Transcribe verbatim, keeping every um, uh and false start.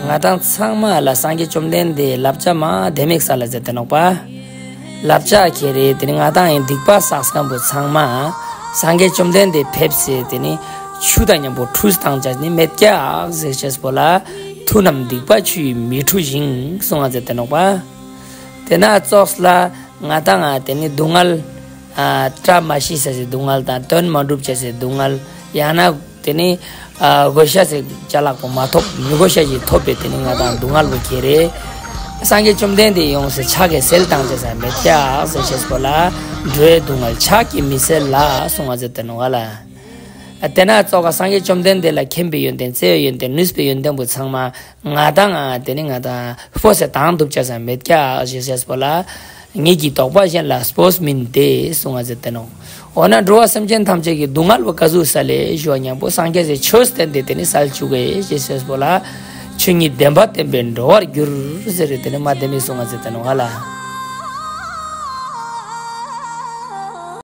ང་དང་ཚང་མ་ལ་སངས་རྒྱས་བཅོམ་ལྡན་འདས་ལབ་བྱ་མ་དེ་མིག་ས་ལ་ཟེར་ཏེ་ནོག་པ། ལབ་བྱ་ཁྱེ་རེ་དེ་ནི་ང་དང་ཡིན་སྡིག་པ་བསགས་མཁན་པོ་ཚང་མ་སངས་རྒྱས་བཅོམ་ལྡན་འདས་ཕེབས་སེ་དེ་ནི་ཆུ་དང་མཉམ་པོ་འཁྲུས་བཏང་བྱ་ནི་མེད་ཀྱག་ཟེར་ཅེས་པོ་ལ། མཐུ་རྣམས་སྡིག་པ་ཆུ་ཡིས་མི་འཁྲུ་ཞིང་གསུང་ང་ཟེར་ཏེ་ནོག་པ། དེ་ན་ཙོགས་ལ་ང་དང་ང་དེ་ནི་སྡུག་བསྔལ། ཨ་བཀྲ་མ་ཤིས་ས་སི་སྡུག་བསྔལ་དང་དོན་མ་འགྲུབ་ཅེས་སི་སྡུག་བསྔལ། ཡང་ན་དེ་ནི་ཨ་དགོས་ཤེས་སི་ཅ་ལག་པོ་མ་ཐོབ་མི་དགོས་ཤེས་ཤིག་ཐོབ་པའི་དེ་ནི་ང་དང་སྡུག་བསྔལ་བོ་ཁྱེ་རེ། སངས་རྒྱས་བཅོམ་ལྡན་འདས་ཡོངས་སེ་ཕྱག་གིས་སེལ་བཏང་ཅེས་ས་མེད་ཀྱག་ཟེར་ཅེས་པོ་ལ། འགྲོ་བའི་སྡུག་བསྔལ་ཕྱག་གིས་མི་སེལ་ལ་གསུང་ང་ཟེར་ཏེ་ནོག་ལ། དེ་ན་ཙོགས་སངས་རྒྱས་བཅོམ་ལྡན་འདས་ལ་མཁྱེན་པའི་ཡོན་ཏན་བརྩེ་བའི་ཡོན་ཏན་ནུས་པའི་ཡོན་ཏན་པོ་ཚང་མ་ང་དང་ང་དེ་ནི་ང་དང་སྤོས་སེ་བཏང་འདུག་ཅེས་ས་མེད་ཀྱག་ཟེར་ཅེས་པོ་ལ། ངེད་ཀྱི་དོགས་པ་གཞན་ལ་སྤོས་མིན་ཏེ་གསུང་ང་ཟེར་ཏེ་ནོག་འོ་ན་འགྲོ་བ་སེམས་ཅན་ཐམས་ཅད་ཀྱི་སྡུག་བསྔལ་བོ་ག་ཟུག་སལ་ལེ་ཞུ་བ་མཉམ་པོ་སངས་རྒྱས་སི་ཆོས་བསྟན་ཏེ་དེ་ནི་སལ་བཅུག་གེ་ཟེར་ཅེས་པོ་ལ། ཆོས་ཉིད་བདེན་པ་བསྟན་པས་འགྲོ་བར་འགྱུར་ཟེར་རེ་དེ་ནི་མ་དེ་མིག་གསུང་ང་ཟེར་ཏེ་ནོག་ལ།